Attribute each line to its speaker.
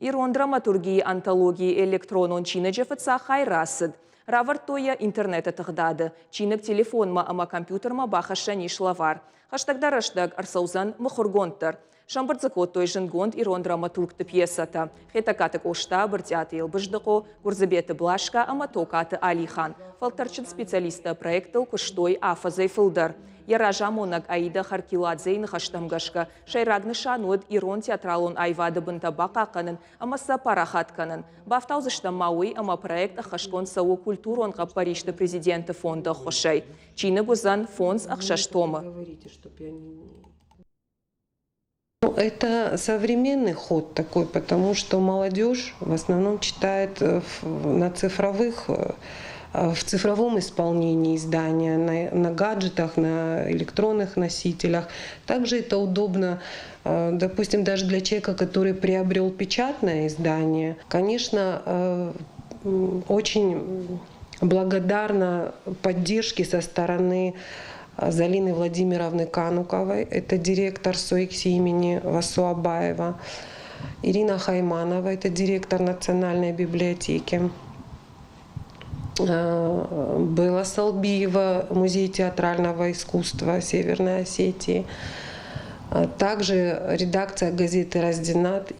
Speaker 1: Ирон драматургийы антологийы электронон чиныджы фыццаг хай рацыд. Равӕрдтой йӕ интернеты тыгъдады. Чиныг телефонмӕ ӕмӕ компьютермӕ бахӕссӕн ис лӕвар. Хӕстӕгдӕр рӕстӕг ӕрцӕудзӕн мыхуыргонд дӕр. Сӕмбырд дзы кодтой зындгонд ирон драматургты пьесӕтӕ Хетӕгкаты Къоста, Брытъиаты Елбыздыхъо, Гуырдзыбеты Блашка ӕмӕ Токаты Алихан. Фӕлтӕрдджын специалисттӕ проектыл куыстой афӕдзӕй фылдӕр. Йӕ разамонӕг Аида Харкиладзейы ныхӕстӕм гӕсгӕ, Сӕйраг нысан уыд ирон театралон аивады бынтӕ бахъахъхъӕнын ӕмӕ сӕ парахат кӕнын. Бафтаудзыстӕм ма уый, ӕмӕ проект ӕххӕстгонд цӕуы культурон хъӕппӕристы президенты фонды ӕххуысӕй. Чиныг уыдзӕн фондз-ӕхсӕз томы.
Speaker 2: Это современный ход такой, потому что молодежь в основном читает на цифровых в цифровом исполнении издания, на гаджетах, на электронных носителях. Также это удобно, допустим, даже для человека, который приобрел печатное издание. Конечно, очень благодарна поддержке со стороны Залины Владимировны Кануковой, это директор СОИКСИ имени Васо Абаева, Ирина Хайманова, это директор Национальной библиотеки. Белла Салбиева, Музей театрального искусства Северной Осетии. Также редакция газеты «Раздинат».